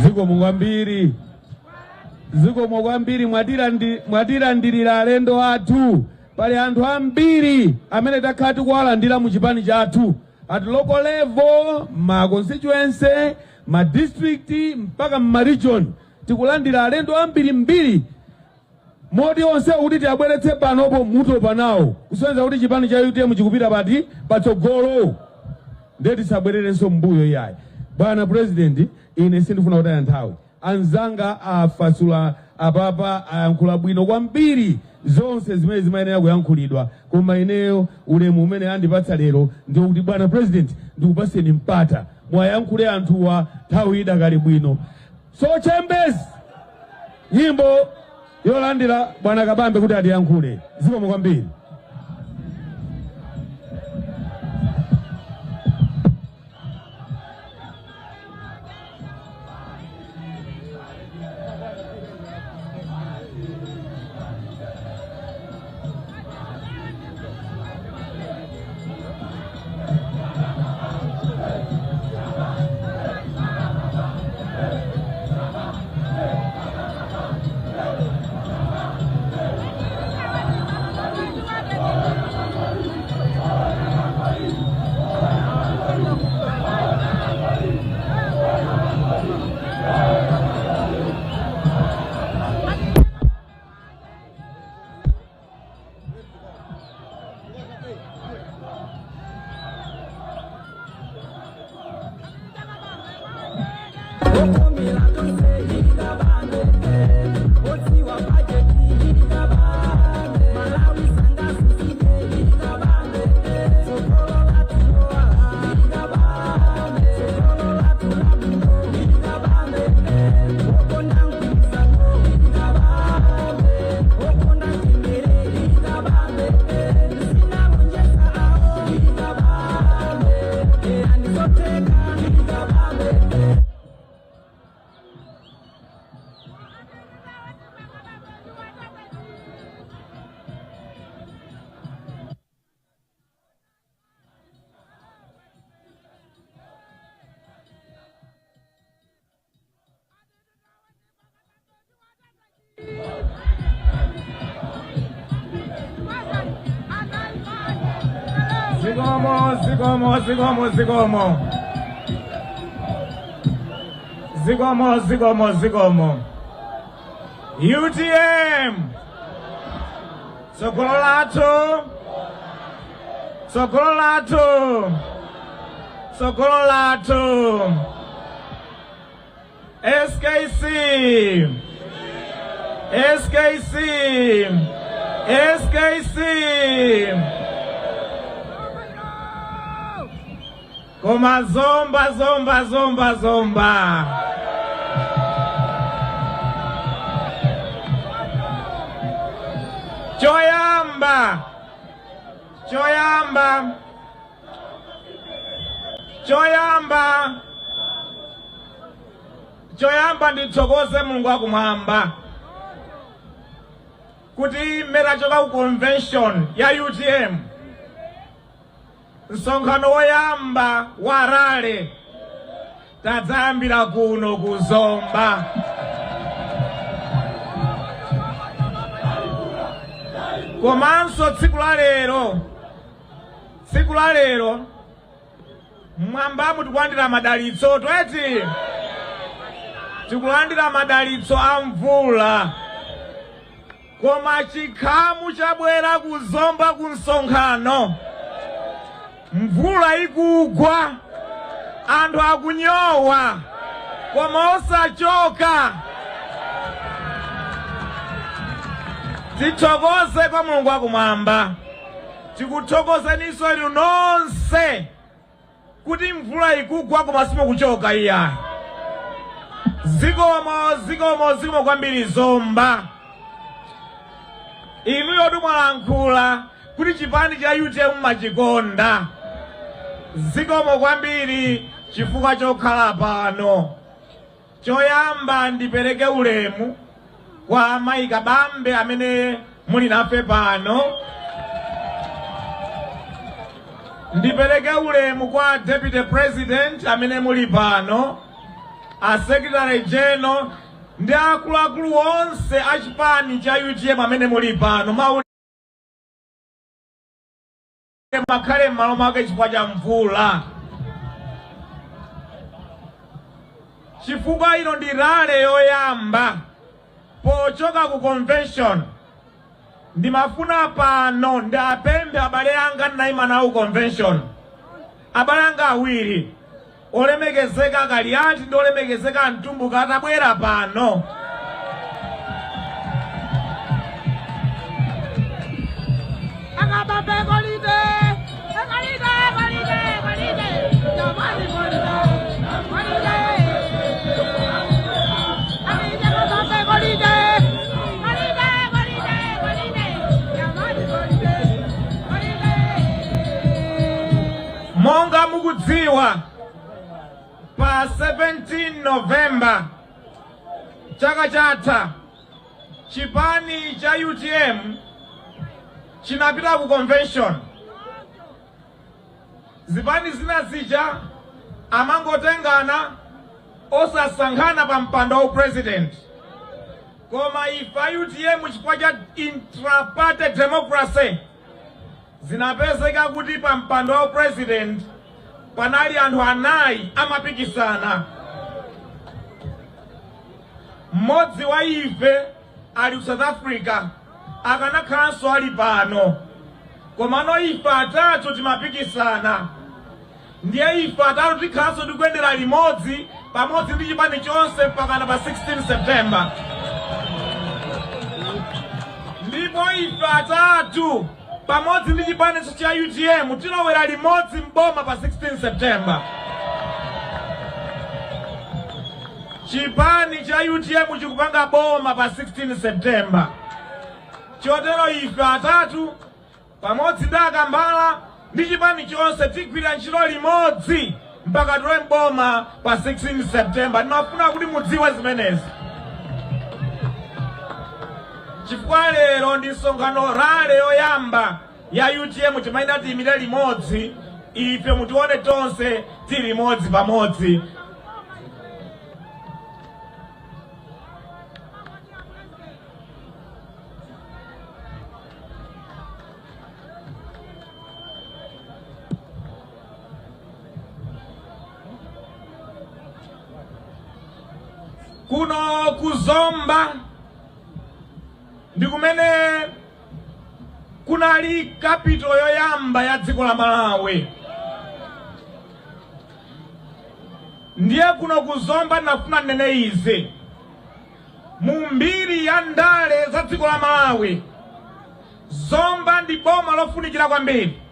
Zikomo kwambiri, zikomo kwambiri. Mwatilandirira alendo athu. Pali anthu ambiri amene takhala tikuwalandira mu chipani chathu at local level, ma constituency, ma district, mpaka ma region. Tikulandira alendo ambirimbiri. Moti onse kuti tiabweretse panopo mutopa nawo, kusonyeza kuti chipani cha UTM chikupita pati patsogolo. Ndiye tisabwererenso mbuyo iyayi. Bwana President, ine sindifuna kutaya nthawi. Anzanga afasula apapa, ayankhula bwino kwambiri zonse zimene zimayenera kuyankhulidwa, koma ineyo ulemu umene andipatsa lero ndikuti, bwana President, ndikupaseni mpata mwayankhule anthuwa nthawi idakali bwino. So chembezi nyimbo yolandira bwana Kabambe kuti atiyankhule. Zikomo kwambiri. Zikomo, zikomo, zikomo, zikomo. Zikomo, zikomo, zikomo. UTM. Tsogolo lathu. Tsogolo lathu. Tsogolo lathu. SKC. SKC. SKC. Koma Zomba, Zomba, Zomba, Zomba. Choyamba. Choyamba. Choyamba. Choyamba ndithokoze Mulungu wakumwamba kuti merachoka ku convention ya UTM, msonkhano woyamba wa rally, tadzayambira kuno kuzomba. Komanso tsiku la lero, tsiku la lero mwambamu tikulandira madalitso tweti, tikulandira madalitso a mvula. Koma chikhamu chabwera kuzomba ku msonkhano, mvula ikugwa, anthu akunyowa koma osachoka. Tithokoze kwa Mulungu wakumwamba, tikuthokozeninso inu nonse kuti mvula ikugwa koma simukuchoka iya. Zikomo, zikomo, zikomo kwambiri Zomba. Inuyo mwalankhula kuti chipani cha UTM machikonda. Zikomo kwambiri chifukwa chokhala pano. Choyamba ndipereke ulemu kwa amayi Kabambe amene muli nafe pano. Ndipereke ulemu kwa Deputy President amene muli pano, a Secretary General ndi akuluakulu onse a chipani cha UTM amene muli pano. Maulemu akhale m'malo mwake chifukwa cha mvula, chifukwa ino ndi rally yoyamba pochoka ku convention. Ndimafuna pano ndapemphe abale anga ndinayima nawo convention, abale anga awiri olemekezeka Kaliati ndi olemekezeka Mtumbuka atabwera pano. Monga mukudziwa, pa 17 November chaka chatha chipani cha UTM chinapita ku convention. Zipani zina zija amangotengana osasankhana pa mpando wa president, koma ife a UTM chifukwa cha intraparty democracy zinapezeka kuti pa mpando wa president panali anthu anayi amapikisana. Mmodzi wa ife ali ku South Africa, akanakhalanso ali pano, komano ife atatu timapikisana. Ndiye ife atatu tikhalanso tikuyendera limodzi pamodzi ndi chipani chonse mpakana pa 16 September. Ndipo ife atatu pamodzi ndi chipani cha UTM tilowera limodzi mboma pa 16 September. Chipani cha UTM chikupanga boma pa 16 September. Chotero ife atatu pamodzi ndi Akambala ndi chipani chonse tigwira ntchito limodzi mpaka tilowe mboma pa 16 September. Ndimafuna kuti mudziwe zimenezi, chifukwa lero ndi msonkhano rally yoyamba ya UTM timayenda tiyimire limodzi. Ife mutione tonse tili limodzi pamodzi. Kuno kuzomba ndi kumene kunali capital yoyamba ya dziko la Malawi. Ndiye kuno kuzomba ndinafuna ndinene izi: mu mbiri ya ndale za dziko la Malawi, Zomba ndi boma lofunikira kwambiri,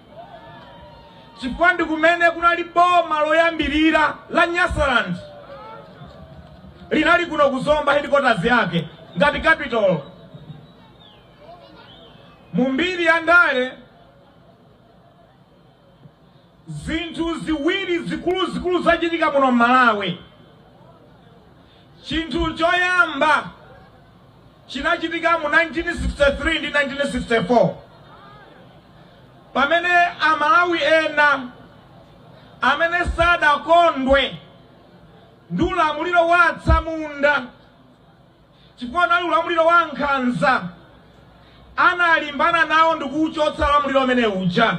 chifukwa ndi kumene kunali boma loyambirira la Nyasaland, linali kuno kuzomba, headquarters yake ngati capital. Mu mbiri ya ndale zinthu ziwiri zikuluzikulu zachitika muno Malawi. Chinthu choyamba chinachitika mu 1963 ndi 1964, pamene Amalawi ena amene sadakondwe ndi ulamuliro wa atsamunda, chifukwa unali ulamuliro wa nkhanza, analimbana nawo ndikuwuchotsa ulamuliro umene uja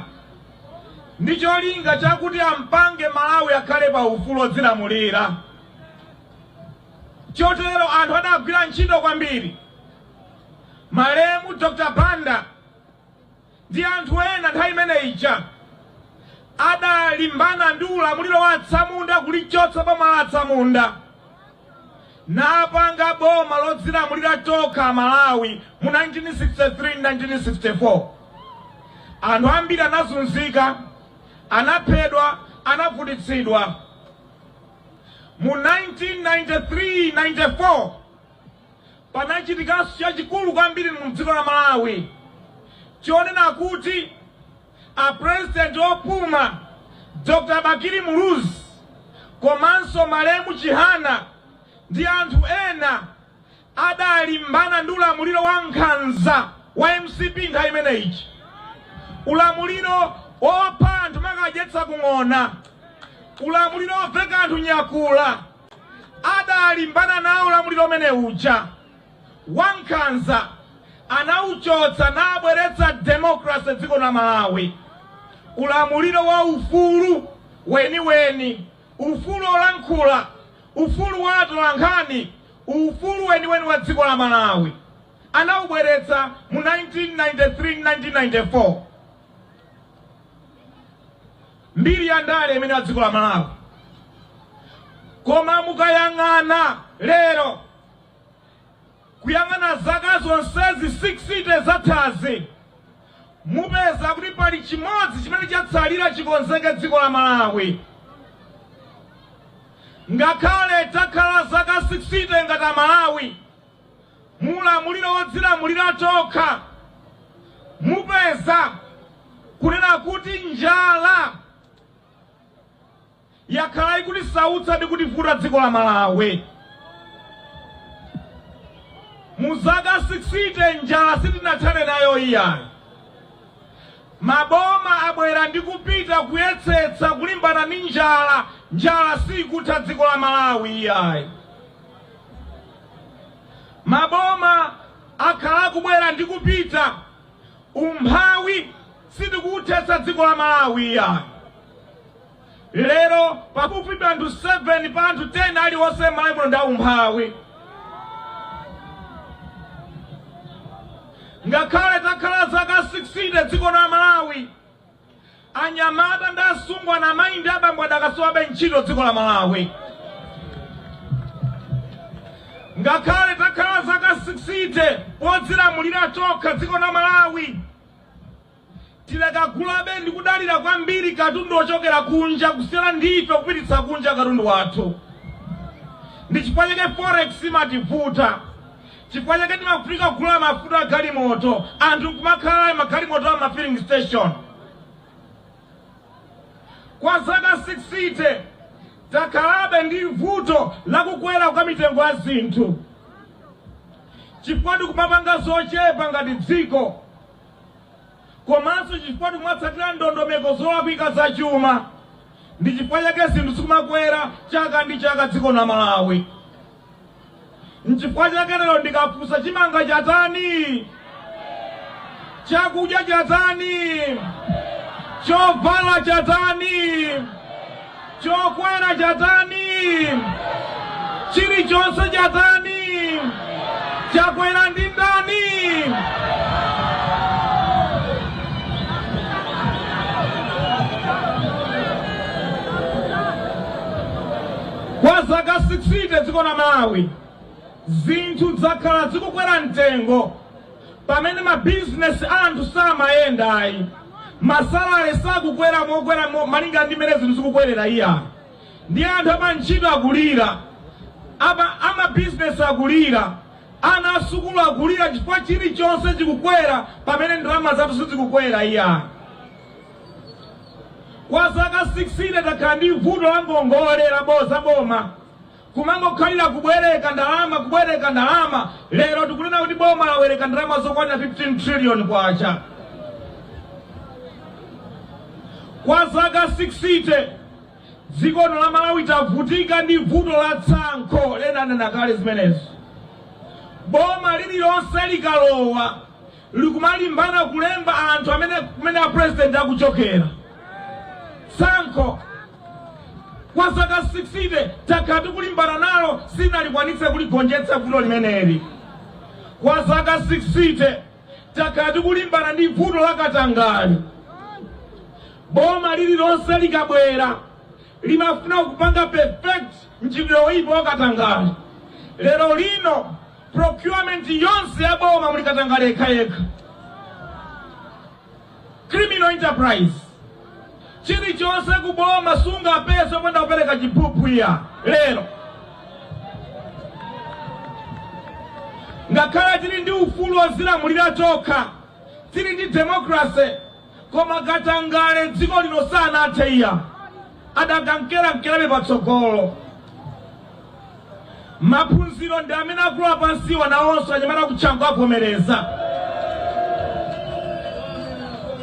ndi cholinga chakuti ampange Malawi akhale pa ufulu odzilamulira. Chotero anthu adagwira ntchito kwambiri. Malemu Dr. Banda ndi anthu ena nthawi imene ija adalimbana ndi ulamuliro wa atsamunda kulichotsa boma la atsamunda, napanga boma lodzilamulira tokha Malawi mu 1963 1964. Anthu ambiri anazunzika, anaphedwa, anavutitsidwa. Mu 1993 94 panachitikanso chachikulu kwambiri mu dziko la Malawi, chionena kuti a president opuma Dr. Bakili Muluzi komanso malemu Chihana ndi anthu ena adalimbana ndi ulamuliro wa nkhanza wa MCP nthawi imeneyi, ulamuliro wopha anthu makadyetsa kung'ona, ulamuliro woveka anthu nyakula. Adalimbana nawo ulamuliro umene uja wankhanza, anauchotsa nabweretsa democracy dziko la Malawi, ulamuliro wa ufulu weniweni, ufulu olankhula, ufulu wa atolankhani, ufulu weniweni wa dziko la Malawi. Anawubweretsa mu 1993, 1994. Mbiri ya ndale imene ya dziko la Malawi. Koma mukayang'ana lero, kuyang'ana zaka zonsezi 60 zathazi, mupeza kuti pali chimodzi chimene chatsalira chikonzeke dziko la Malawi. Ngakhale takhala zaka 60 ngati Amalawi mulamuliro wodzilamulira tokha, mupeza kunena kuti njala yakhala ikutisautsa ndi kutivuta dziko la Malawi. Mu zaka 60 njala sitinathane nayo iyayi. Maboma abwera ndi kupita kuyetsetsa kulimbana ndi njala, njala sikutha dziko la Malawi iyayi. Maboma akhala akubwera ndi kupita, umphawi sitikuthetsa dziko la Malawi iyayi. Lero pafupifupi anthu 7 pa anthu 10 aliwonse m'Malawi muno ndi aumphawi. Ngakhale takhala zaka 60 dziko la Malawi, anyamata ndi asungwana, amayi ndi abambo adakasowabe ntchito dziko la Malawi. Ngakhale takhala zaka 60 podzilamulira tokha dziko la Malawi, tidakagulabe ndi kudalira kwambiri katundu ochokera kunja kusiyana ndi ife kupititsa kunja katundu wathu. Ndi chifukwa chake forex imativuta, chifukwa chake timafunika kugula mafuta a galimoto, anthu nkumakhala magalimoto a ma filling station. Kwa zaka 60 takhalabe ndi vuto lakukwera kwa mitengo ya zinthu, chifukwa tikumapanga zochepa ngati dziko, komanso chifukwa tikumatsatira ndondomeko zolakwika zachuma. Ndi chifukwa chake zinthu zikumakwera chaka ndi chaka dziko la Malawi. Nchifukwa chake lero ndikafunsa, chimanga chatani, chakudya chatani, chovala chatani, chokwera chatani, chilichonse chatani, chakwera ndi ndani? Kwa zaka 60 dziko la Malawi zinthu zakhala zikukwera mtengo, pamene mabizinesi anthu samayenda ayi, masalale sakukwera mokwera malinga ndi mmene zinthu zikukwerera iya. Ndi anthu amantchito akulira, amabizinesi akulira, ana asukulu akulira, chifukwa chilichonse chikukwera pamene ndalama zathu sizikukwera iya. Kwa zaka 60 takhala ndi vuto la ngongole la boma, kumangokhalira kubwereka ndalama, kubwereka ndalama. Lero tikunena kuti boma lawereka ndalama zokwanira 15 trillion kwacha. Kwa zaka 60 dziko la Malawi tavutika ndi vuto la tsankho, lenanena kale zimenezo. Boma lililonse likalowa likumalimbana kulemba anthu amene kumene a president akuchokera. Tsankho kwa zaka 60 takhala tikulimbana nalo, sinalikwanitse kuligonjetsa vuto limeneli. Kwa zaka 60 takhala tikulimbana ndi vuto la katangale. Boma lililonse likabwera limafuna kupanga perfect mchitidwe woyipa wa katangale. Lero lino procurement yonse ya boma muli katangale yekhayekha, criminal enterprise. Chilichonse kuboma sungapeze popanda kupereka chiphuphu iya. Lero ngakhale tili ndi ufulu wozilamulira tokha, tili ndi democracy, koma katangale dziko lino sanathe iya, adakankerankerabe patsogolo. Maphunziro ndi amene akulu apansiwa nawonso anyamata kutchanko avomereza.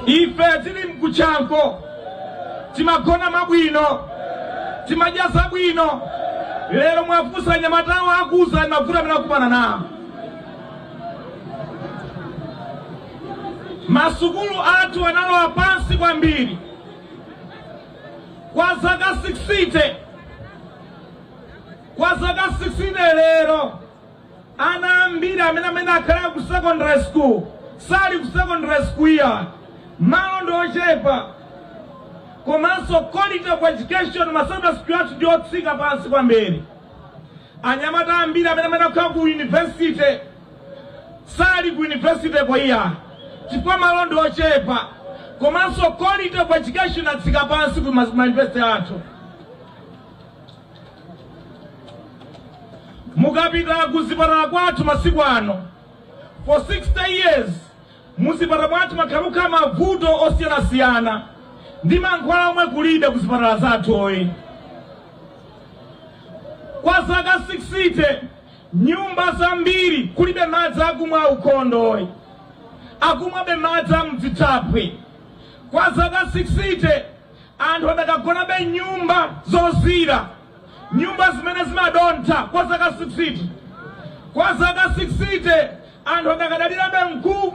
Ife tili mkutchanko timagona mabwino, timadya zabwino. Lero mwafunsa anyamatawo akuza mavuto amene akumana nawo. Masukulu athu analowa pansi kwambiri kwa zaka 60, kwa zaka 60. Lero ana ambiri amene akhala ku secondary school sali ku secondary school iya, malo ndi ochepa, komanso quality of education ma secondary school athu ndi otsika pansi kwambiri. Anyamata ambiri amene akhala ku university sali ku university ko iya, chifukwa malo ndi ochepa, komanso quality of education atsika pansi ku ma university athu. Mukapita kuzipatala kwathu masiku ano, for 60 years muzipatala mwathu makhamuka mavuto osiyanasiyana ndi mankhwala omwe kulibe kuzipatala zathu oyi. Kwa zaka 60 nyumba zambiri kulibe madzi akumwa ukhondo oyi, akumwabe madzi amdzithaphwi. Kwa zaka 60 anthu adakagonabe nyumba zozira, nyumba zimene zimadontha kwa zaka 60. Kwa zaka 60 anthu adakadalirabe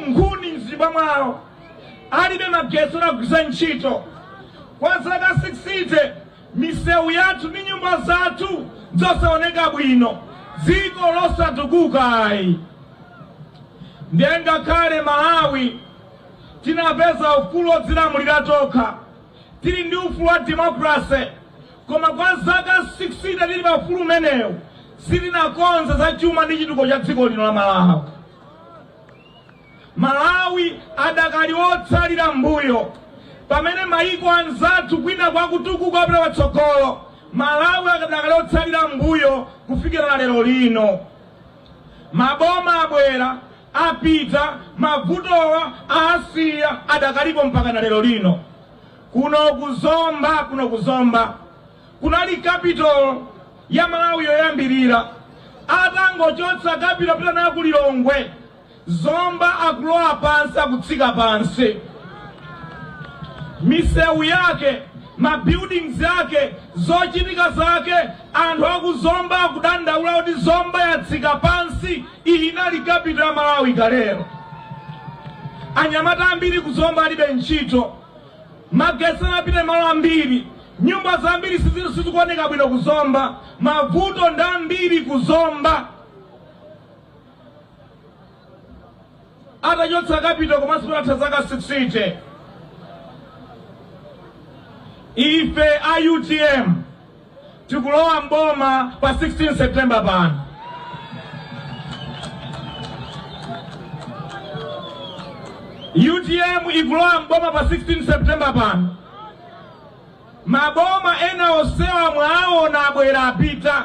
nkhuni mzimba mwawo, alibe magetsi ogwiritsa ntchito. Kwa zaka 60 misewu yathu ndi nyumba zathu zosaoneka bwino, dziko losatukuka ayi. Ndiye ngakhale Malawi tinapeza ufulu wodzilamulira tokha, tili ndi ufulu wa democracy, koma kwa zaka 60 tili pa ufulu umenewu sitinakonze za chuma ndi chitukuko cha dziko lino la Malawi. Malawi adakali otsalira mbuyo, pamene mayiko anzathu kwina kwakutukuka apita patsogolo, Malawi adakali otsalira mbuyo kufikira lero lino. Maboma abwera apita, mavutowa asiya adakalipo mpaka na lero lino. Kuno kuzomba kunali capital ya Malawi yoyambirira. Atangochotsa capital pita nayo ku Lilongwe, Zomba akulowa pansi, akutsika pansi. Misewu yake, ma buildings yake, zochitika zake, anthu akuzomba akudandaula kuti Zomba yatsika pansi. Iyi inali capital ya Malawi kalero. Anyamata ambiri kuzomba alibe ntchito, magetsi anapita malo ambiri, nyumba zambiri sizikuoneka bwino kuzomba, mavuto ndi ambiri kuzomba. Atachotsa capital komanso patatha zaka 60, ife a UTM tikulowa mboma pa 16 September pano. UTM ikulowa mboma pa 16 September pano. Maboma ena onsewa mwaona abwera apita,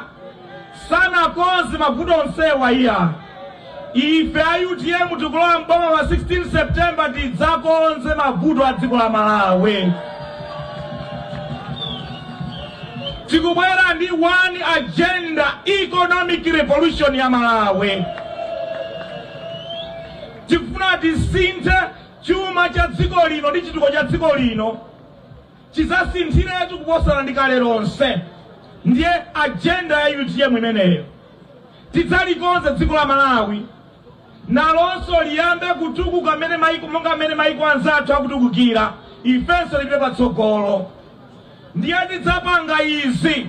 sanakonze mavuto onsewa iya. Ife a UTM tikulowa mboma pa 16 September, tidzakonze mavuto a dziko la Malawi. Tikubwera ndi one agenda, economic revolution ya Malawi. Tikufuna tisinthe chuma cha dziko lino ndi chitukuko cha dziko lino chizasinthiretu kuposana ndi kale lonse. Ndiye agenda ya UTM imeneyo. Tidzalikonze dziko la Malawi nalonso liyambe kutukuka mmene maiko, monga mmene maiko anzathu akutukukira, ifenso lipite patsogolo. Ndiye tidzapanga izi,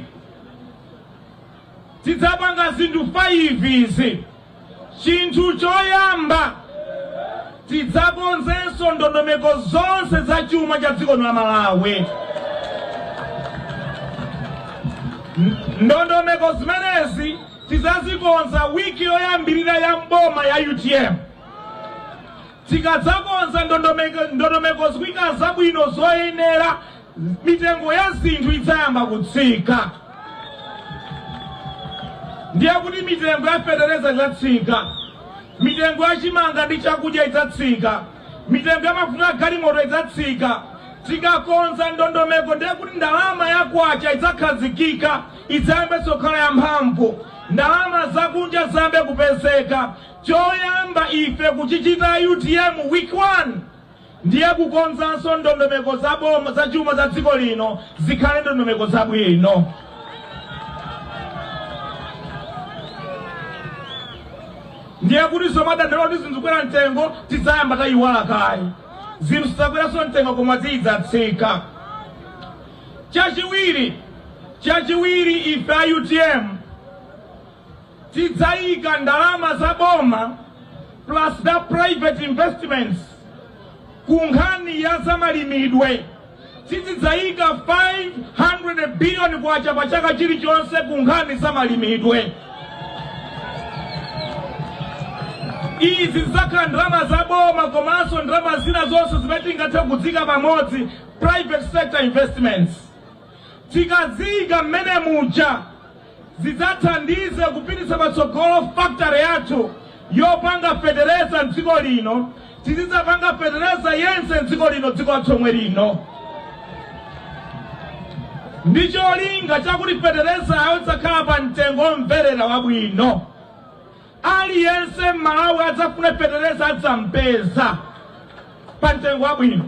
tidzapanga zinthu 5 izi. Chinthu choyamba, tidzakonzenso ndondomeko zonse za chuma cha dziko la Malawi. Ndondomeko zimenezi tidzazikonza wiki yoyambirira ya mboma ya UTM. Tikadzakonza ndondomeko zikuika zabwino zoyenera, mitengo ya zinthu idzayamba kutsika. Ndiye kuti mitengo ya fetereza idzatsika, mitengo ya chimanga ndi chakudya idzatsika, mitengo ya mafuta a galimoto idzatsika. Tikakonza ndondomeko ndiye kuti ndalama ya kwacha idzakhazikika, idzayambenso kukhala ya mphamvu, ndalama zakunja ziyambe kupezeka. Choyamba ife kuchichita UTM week 1 ndiye kukonzanso ndondomeko za boma za chuma za dziko lino zikhale ndondomeko zabwino. Ndiye kuti zomadandaula kuti zinthu zikwera mtengo tidzayamba tayiwala kaye. Zinthu zidzakweranso mtengo koma zidzatsika. Chachiwiri ife a UTM Tidzayika ndalama za boma plus the private investments ku nkhani ya zamalimidwe. Tizidzayika 500 billion kwacha pa chaka chilichonse ku nkhani zamalimidwe. Izi zidzakhala ndalama za boma komanso ndalama zina zonse zimene tingathe kudzika pamodzi, private sector investments. Tikaziyika mmene muja, zidzathandize kupititsa patsogolo factory yathu yopanga fetereza mdziko lino. Tizidzapanga fetereza yense mdziko lino, dziko lathu lomwe lino, ndi cholinga chakuti fetereza adzakhala pa mtengo womverera wabwino. Aliyense Mmalawi adzafune fetereza adzampeza pa mtengo wabwino.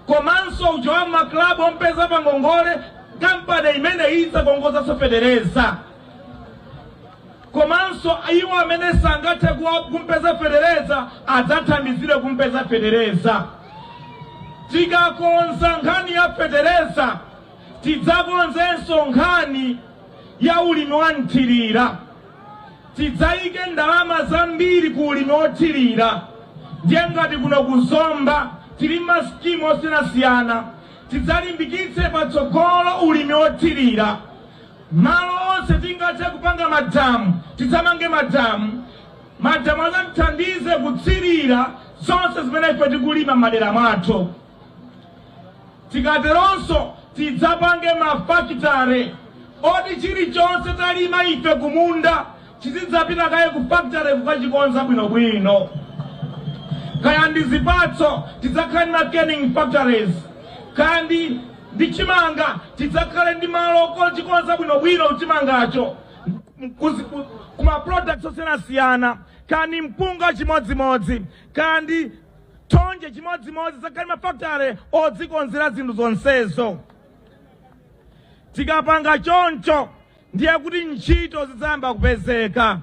Komanso uja wa maklabu ompeza pa ngongole, kampani imene idzakongozaso fetereza. Komanso iwo amene sangathe kumpeza fetereza adzathandizire kumpeza fetereza. Tikakonza nkhani ya fetereza, tidzakonzenso nkhani ya ulimi wa mthirira. Tidzayike ndalama zambiri ku ulimi wothirira. Ndiye ngati kuno kuzomba tili masikimu osiyanasiyana, tidzalimbikitse patsogolo ulimi wothirira. Malo onse tingathe kupanga madamu, tidzamange madamu. Madamu adzathandize kutsirira zonse zimene ife tikulima m'madera mwathu. Tikateronso, tidzapange mafakitare oti chilichonse talima ife kumunda chizidzapita kaye ku factory kukachikonza bwinobwino. Kaya ndi zipatso, tidzakhala ndi ma canning factories. Kaya ndi chimanga, tidzakhale ndi malo ochikonza bwinobwino chimangacho kuma products osiyanasiyana. Kaya ndi mpunga chimodzimodzi, kaya ndi thonje chimodzimodzi, tidzakhale mafactory odzikonzera zinthu zonsezo. Tikapanga choncho, ndiye kuti ntchito zidzayamba kupezeka.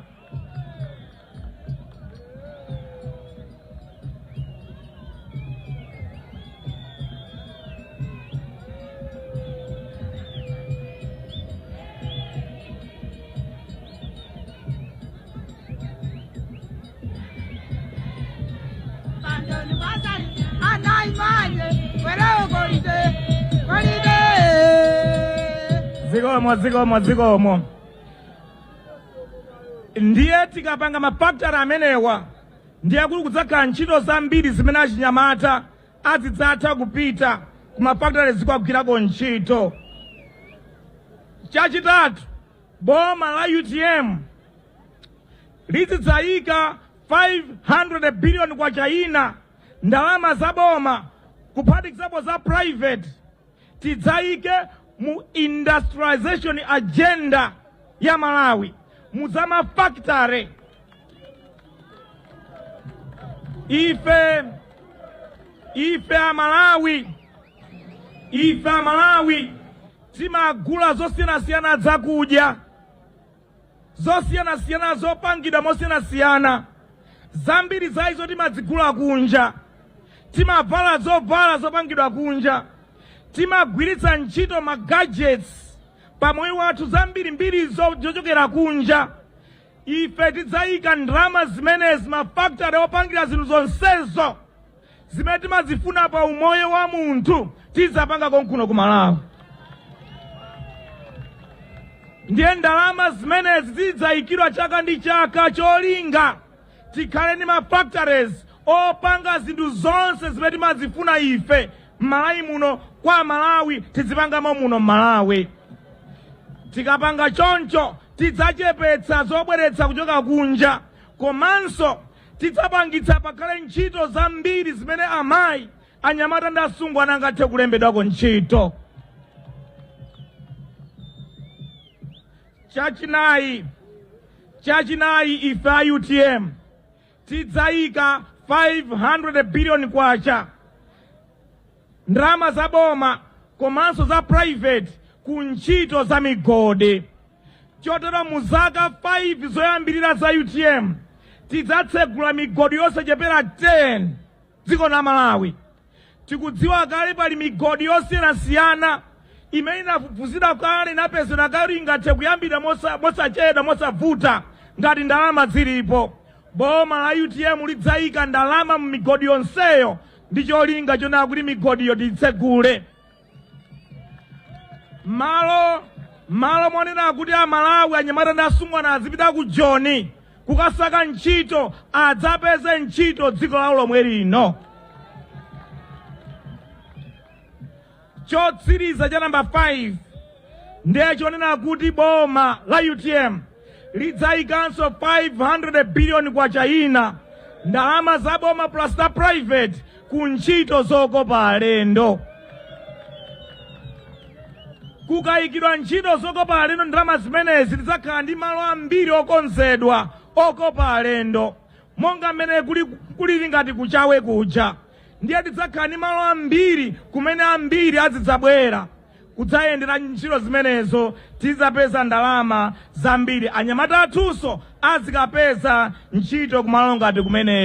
Zikomo, zikomo, zikomo. Ndiye tikapanga mafactory amenewa, ndiye kuti kudzakhala ntchito zambiri zimene achinyamata azidzatha kupita ku mafactory zikagwirako ntchito. Chachitatu, boma la UTM lizidzayika 500 billion kwacha ina, ndalama za boma kuphatikizapo za private, tidzayike mu industrialization agenda ya Malawi, mu za mafactory. Ife Amalawi timagula zosiyanasiyana, zakudya zosiyanasiyana zopangidwa mosiyanasiyana. Zambiri za izo timadzigula kunja. Timavala zovala zopangidwa kunja. Timagwiritsa ntchito ma gadgets pamoyo wathu, zambirimbiri zochokera kunja. Ife tidzayika ndalama zimenezi mafactory opangira zinthu zonsezo zimene timazifuna pa umoyo wa munthu, tidzapanga konkuno ku Malawi. Ndiye ndalama zimenezi zidzayikidwa chaka ndi chaka, cholinga tikhale ndi ma factories opanga zinthu zonse zimene timazifuna ife m'Malawi muno, kwa Malawi tizipangamo muno m'Malawi. Tikapanga choncho, tidzachepetsa zobweretsa kuchoka kunja, komanso tidzapangitsa pakhale ntchito zambiri zimene amayi, anyamata ndi asungwana angathe kulembedwako ntchito. Chachinayi, ife a UTM tidzayika 500 billion kwacha, ndalama za boma komanso za private, ku ntchito za migodi. Chotero mu zaka 5 zoyambirira za UTM tidzatsegula migodi yosachepera 10 dziko la Malawi. Tikudziwa kale pali migodi yosiyanasiyana imene inafufuzidwa kale, inapezedwa kale, ingathe kuyambira mosachedwa, mosavuta. Ngati ndalama zilipo, boma la UTM lidzayika ndalama mu migodi yonseyo ndi cholinga chonena kuti migodiyo tiyitsegule. Malo monena kuti Amalawi, anyamata ndi asungwana azipita ku Joni kukasaka ntchito, adzapeze ntchito dziko lawo lomwe lino. Chotsiriza cha namba 5 ndiye chonena kuti boma la UTM lidzayikanso 500 billion kwacha ina, ndalama za boma plus za private, ku ntchito zokopa alendo. Kukayikidwa ntchito zokopa alendo ndalama zimenezi, tidzakhala ndi malo ambiri okonzedwa okopa alendo, monga mmene kulili ngati kuchawe kuja. Ndiye tidzakhala ndi malo ambiri kumene ambiri azidzabwera kudzayendera ntchito zimenezo. Tidzapeza ndalama zambiri, anyamata athunso azikapeza ntchito kumalo ngati kumeneyo.